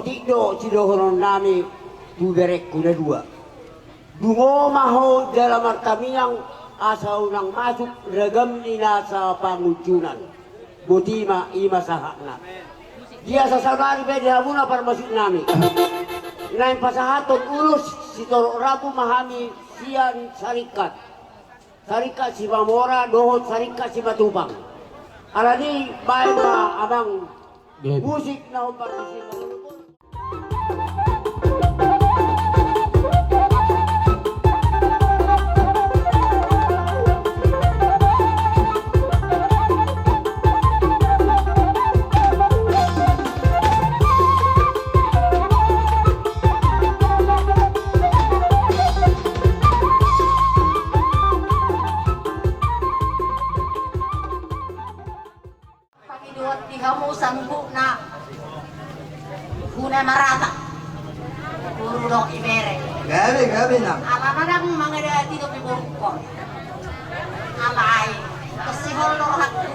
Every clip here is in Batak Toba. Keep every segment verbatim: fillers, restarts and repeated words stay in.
Tingki do sidohonon nami tu berengku na dua. Dungo ma ho jala martangiang asa unang masuk ragam ni nasa pangunjunan. Boti ma, i ma sahatna. Di asa saonari pe di hamuna parmasuk nami. Naeng pasahathon ulos sitorop rambu ma hami sian Saringkat. Saringkat Simamora dohot Saringkat Simatupang. Alani baen ma amang musik na hombar di Simamora. Pangidoan di hamu saluhutna. Guna marata. Guru dohot ibere. Gabe, gabe na. Alana ndang mangadati dope borungkon. Alai, kesihol do rohangku.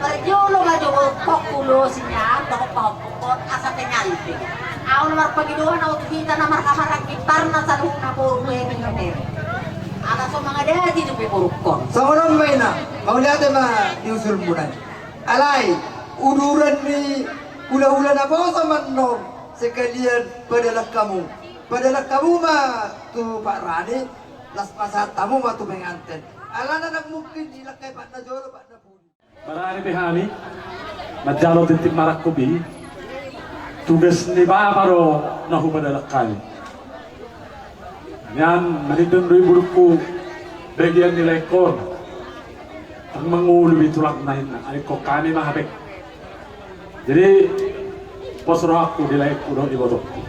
Parjolo ma jo borungkon kulo sian dohot pahompu. Asa tenganti. Au na marpangidoan au tu hita na marhamaranggi parna saluhutna boru, ibere. Ala so mangadati dope borungkon. Songon on ma ina, mauliate ma di usurmuna i. Alai, uduran ni hulahula naposo ma annon, sekalian padalan hamu. Padalan hamu ma tu Pak Rani, laos pasahat hamu ma tu penganten. Alana ndang mungkin dilangkai patna jolo, patna pudi. Barani pe hami manjalo tintin marangkup i, tugas ni bapa do na hupadalan hami. Nian manindon do ibulungku bagian ni laengkon. Ndang mangolu be tulangna inna, alingkon hami ma hape. Jadi pos rohangku di laengku dohot ibotongku.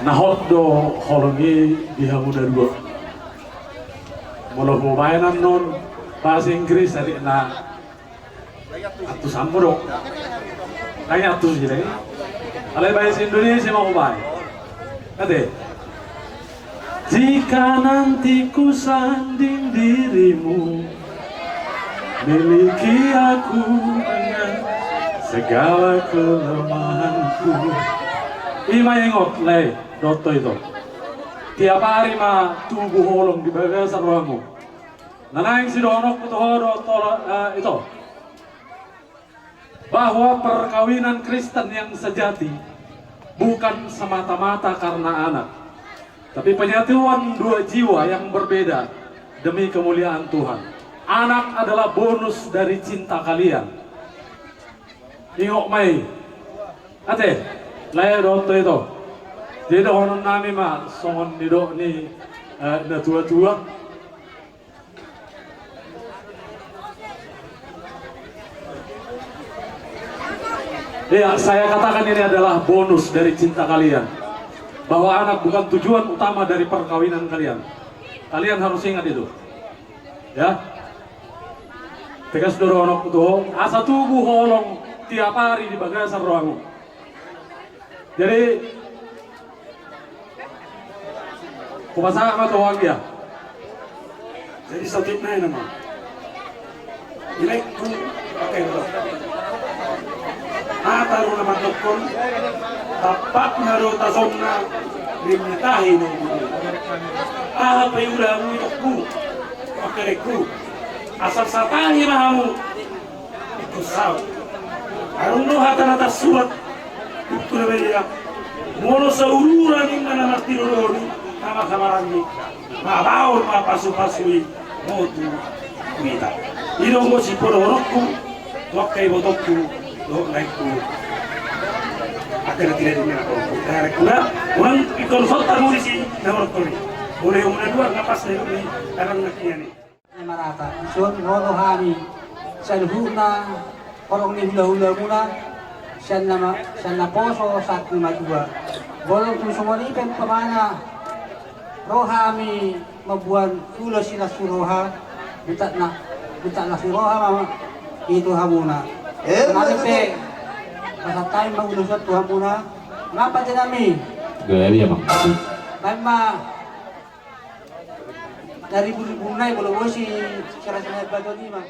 Na hot do holong i di hamu na dua. Molo hubaen annon bahasa Inggris, atik na antusanmu do. Kayaknya antus i dai. Alai bahasa Indonesia ma hubaen. Ate. Jika nanti ku sanding dirimu, miliki aku dengan segala kelemahanku. I ma ingot, lae, dohot ito. Tiap ari ma tubu holong di bagasan rohamu. Na naeng sidohononku tu ho dohot, eh, ito, bahwa perkawinan Kristen yang sejati bukan semata-mata karena anak, tapi penyatuan dua jiwa yang berbeda demi kemuliaan Tuhan. Anak adalah bonus dari cinta kalian. Ingot ma i. Ate, lae, dohot ito. Jadi dohonon nami ma songon nidok ni, eh, na tua-tua. Iya, saya katakan ini adalah bonus dari cinta kalian. Bahwa anak bukan tujuan utama dari perkawinan kalian. Kalian harus ingat itu. Ya. Tegas do rohangku tu ho, asa tubu holong tiap ari di bagasan rohamu. Jadi, hupasahat ma tu ho anggia. Jadi, saotik nai nama. Ilekku pakai roh. Hata ro na mandokkon, tampakna do tasonna, rim ni tahi do. Aha pe ulamu itokku, pakai lekku. Asal satahi ma hamu. Ikut sau. Adong do hata na tarsurat. Ikut na media. Molo sauduran inna na martinodohon i, na marhamaranggi, mabaon ma pasupasu i, botu, tu hita. I do anggo sipadohononku tu angka ibotongku dohot laengku. Angka na tinadingna na porongku. Na laengku na, unang ingkon sontak muli si na porongku i. Molo hamu na dua, na pas na i, na nang na kian i. Marata, dison ro do hami saluhutna horong ni hulahulamuna, sian na ma-, sian naposo sahat tu na matua. Molo tung songon i pe umpamana ro hami mamboan ulos ni las ni roha, butak na, butak las ni roha ma i tu hamuna. Eh, mari pe, betul. Pasahat hami ma ulos on tu hamuna. Nang pate nami. Gaya dia, Bang. Baen ma. Dari bulu-bulu nai, bolo bosi, sera-sera batu lima.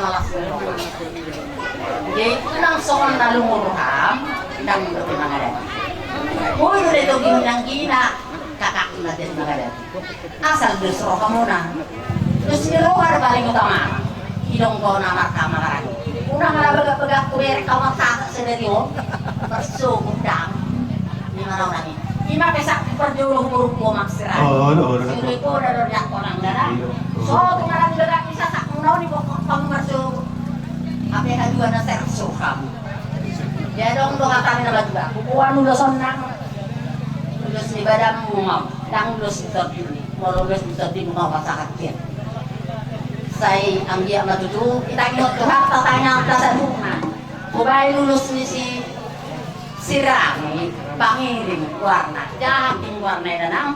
Malas ni roha. Jadi unang songon na lungun roham, ndang dope mangadati. Boi do dai togi ni anggina, kakak na jadi mangadati. Asal dos rohamuna. Dos ni roha do paling utama. Idong do na marhaha mangadati. Unang ala bagak-bagak tu berek hamu marsasak sadari on. Marsogot ndang. Ima na unang i. Ima pe sahat parjolo borungku Omak Sirani. Oh, no, no, no. Sireko da do diak konang dana. Iya. So tu ngaran bagak ni sasakmuna on i bokok hamu marsogot. Hape haduan na serso hamu. Dia dong do hata ni na batua. Kukuan ulos on nang. Ulos ni badanmu mau. Ndang ulos ni tondimi. Molo ulos ni tondimi mau pasahat dia. Sai anggiat ma tutu, itangion Tuhan, tatangihon ta saluhutna. Hubaen ulos ni si Sirani, pangiring goarna. Jahat i goarna i da nang.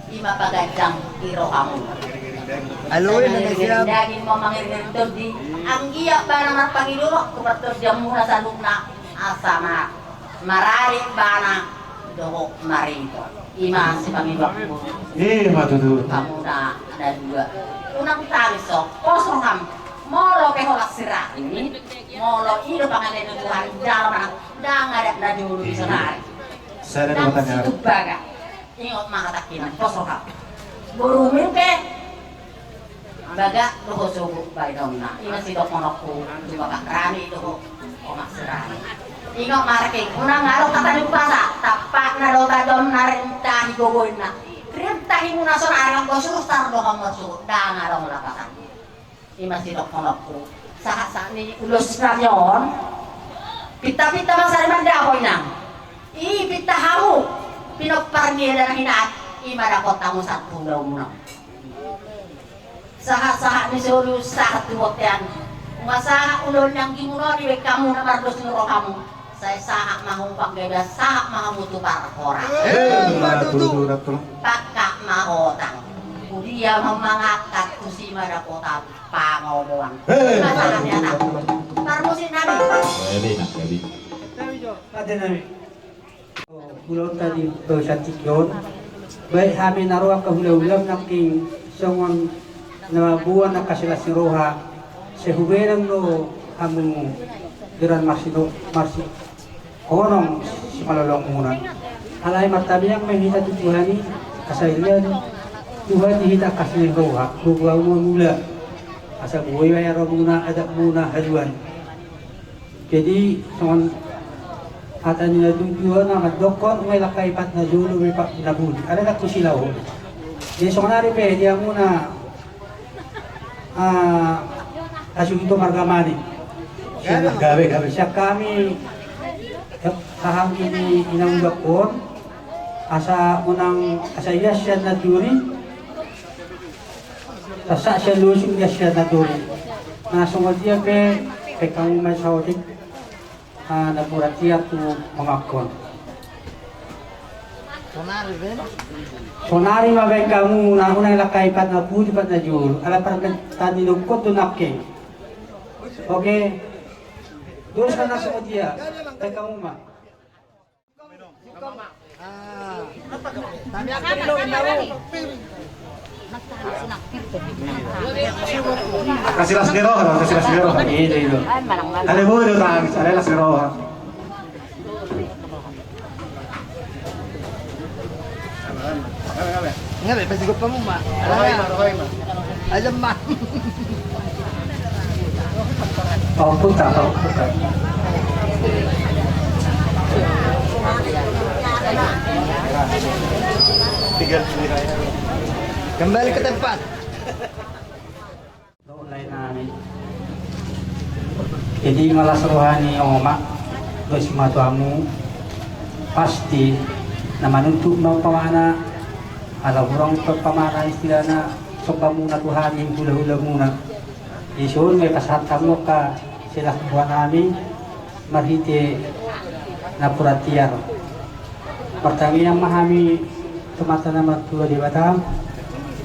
Ima paganjang di rohamu. Alo, sai na mangiring siap. Daging mau mangiring tondi. Anggiat bana marpangido tu partondianmuna saluhutna. Asa ma. Marade ibana dohot marito. Ima sipangidoanku. Ima tutu. Hamuna na dua. Unang tangis ho, pos roham. Molo pe holan Sirani, molo i do pangade ni Tuhan, jala manang ndang adat na jolo di sonari. Ndang situmbaga. Ingot ma hatangki, pos roham. Borumi pe. Bagak do ho sogot baenonna, ima sidohononku tu Bapak Rani do ho, Omak Sirani. Ingot ma reke, unang adong hata ni umpasa, tampakna do tajom na rentahi gogoinna. Rentahimuna sonari anggo surus tar do hamu marsogot, ndang adong lapasan. Ima sidohononku. Sahat-sahat ni ulos nami on. Pinta-pinta ma sari mandapo inang. I pinta hamu. Pinompar ni eda na hinaan. Ima dapot hamu sahat tu ulaonmuna. Sahat-sahat ni solu sahat tu bontean. Nunga sahat ulaon ni anggimuna on, dibaen hamu na mardos ni rohamu. Sai sahat ma hamu panggabean, sahat ma hamu tu parhorasan. Ima tutu. Pangkat ma hotang. Tudia ma hamu mangangkat, tusi ma dapotan pangodoan. Ima sahat ni anak. Parmusik nami. Ate nami. Ulaonta di bagasan tingki on, baen hami na ro angka hula-hula nangkin songon na mamboan angka silas ni roha, sai hubereng do hamu geran marsi, marsi honong simalolongmuna. Alai martamiang ma hita tu Tuhan i, asa dilehon Tuhan di hita angka silas ni roha, gogo hamu mangula, asa boi ma haromuna, adatmuna haduan. Jadi songon hata ni na tuju on, na mandokkon, unang langka i pat na jolo, be pat na buni. Alai ndang husila ho. Jadi songon ari pe di hamuna, ah, hasuhuton marga Mani. Gabe, gabe. Sian hami, eh, haha anggi ni inang ulakkon, asa unang, asa ias sian na turi, sahat sian losung, ias sian na turi. Na songon dia pe, pe hamu ma saotik, ah, na mura tiar tu mangangkon. Sonari ma baen hamu, na unang langka i pat na buni, pat na jolo. Ala parmintaan ni dongkon tu nangkin. Oke. Terus ma na songon dia, baen hamu ma. Kasi las ni roha, kasi las ni roha. Iya, iya. Ada boleh do tangis, ada las ni roha. Nga be, pasigot pa hamu ma. Rohai ma, rohai ma. Ajam ma. Oh, putar, oh, putar. Kembali ke tempat. Dohot lae nami. Jadi nga las roha ni omak dohot simatuamu, pasti na manutup ma umpamana, ala hurang pe umpamana istilahna sombamuna tu hami hulahulamuna. Jadi songon i ma pasahat hamu angka silas ni roha nami, marhite napuran tiar. Martangiang ma hami tu Amanta na martua Debata,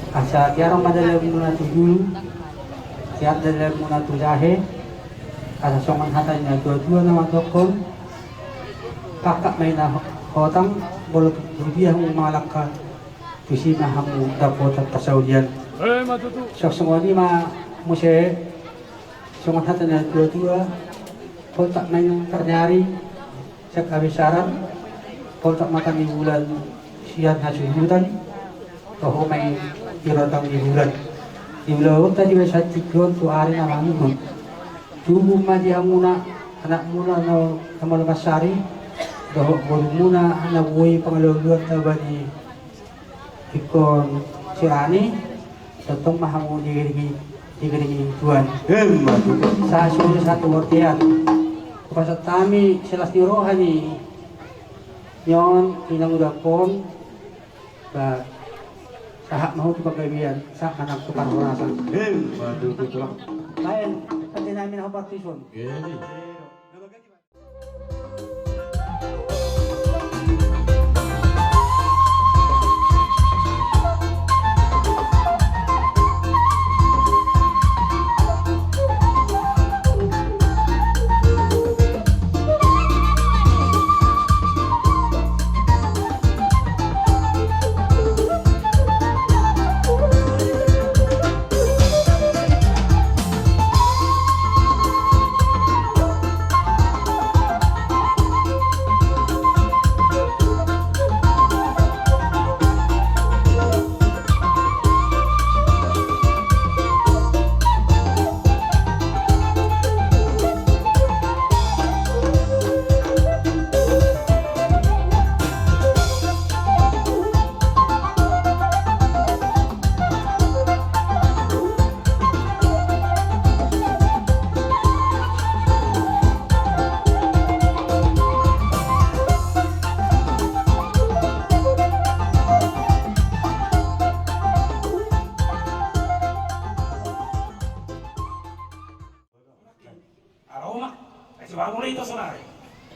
asa tiar ma dalanmuna tu julu, tiar dalanmuna tu jahe, asa songon hata ni natuatua na mandokkon, pangkat ma i na hotang, molo tu dia hamu mangalangka, tusi ma hamu dapotan parsaulian. Songon i ma muse. Songon hata ni natuatua, poltak ma i parnyari sian habisaran, poltak mata ni bulan sian hasuhutan, toho ma i di rondang ni bulan. Di ulaonta di bagasan tingki on tu ari na mangihut. Tubu ma di hamuna anakmuna na malo mansari, dohot borumuna na boi pangalaoan taba di ingkon sirani, tongtong ma hamu diiringi, diiringi Tuhan. Emma tutu. Sahat solu sahat tu bontean. Hupasahat hami silas ni roha ni on, inang udakkon, ba, sahat ma ho tu panggabean, sahat ma nang tu parhorasan. Emma tutu, Tulang. Baen, pande nami na hupartison. Jadi. Aroma, ai si bamu ito sonari.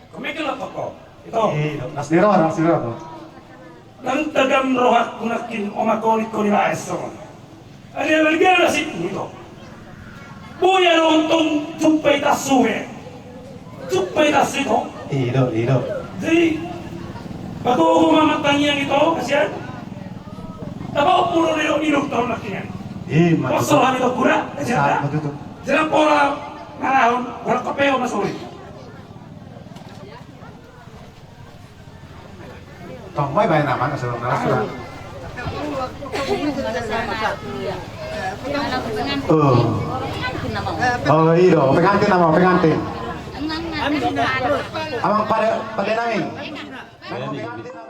Komekel lo toko. Ito. Ito, las ni roha, las ni roha. Nang tagam rohangku nangkin oma konik koni baes songon. Ari ala ligana si ito. Boya lontong jumpa i tasu be. Jumpa i tasu ito. Ito, ito. Jadi, pagogo ma tangiang ito, kasian. Taba umur ni dok ni dok tahun nangkin. Iya, ma. Kosong hami ito kura, kasian. Saat betul. Jadi pola Ngarahon, bola kopeo masuri. Tong mai baen aman asal ngarahon sudah. Oh. Oh, iya, pengantin nama, pengantin. Amang pada, pada nami. Nang pengantin nama.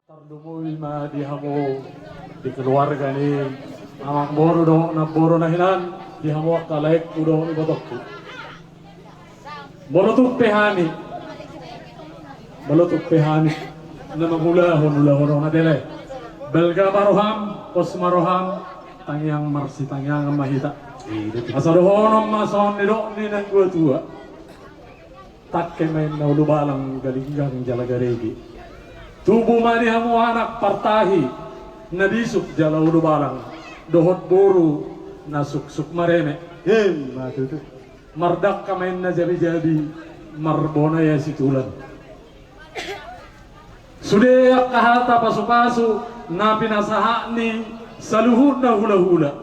Tardumui ma di hamu di keluarga ni amangboru dohot namboru na hinan, di hamu angka laengku dohot ibotongku. Molo tung pe hami, molo tung pe hami na mangulahon ulaon on, ate lae, balga ma roham, pos ma roham, tangiang marsitangiangan ma hita. Asa dohonon ma songon nidok ni natuatua. Tangke ma inna ulubalang, galinggang jala garege. Tubu ma di hamu anak partahi na bisuk jala ulubalang, dohot boru na suksuk mareme. Emma tutu. Mardangka ma inna jabijabi, marbona ia situlan. Sude angka hata pasupasu na pinasahat ni saluhutna hulahula.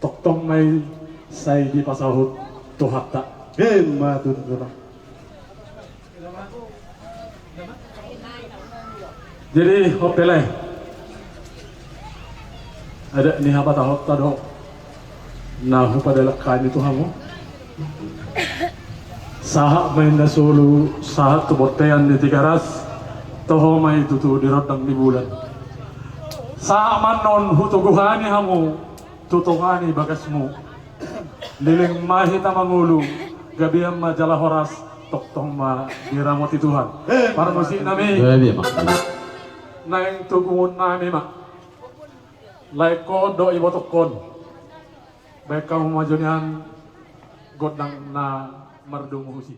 Tongtong ma i sai dipasaut Tuhanta. Emma tutu. Jadi, on pe lae, adat ni hapatahonta do na hupadalangkani tu hamu. Sahat ma inna solu, sahat tu bontean ni Tigaras, toho ma i tutu di rondang ni bulan. Sahat ma annon hutoguhani hamu tu tonga ni bagasmu. Leleng ma hita mangolu, gabean ma jala horas, tongtong ma diramoti Tuhan. Eh, parmusik nami. Gabe ma. Naeng tu punguan nami ma. Laengkon dohot ibotokkon. Baen hamu ma jo nian gondang na mardomu husi.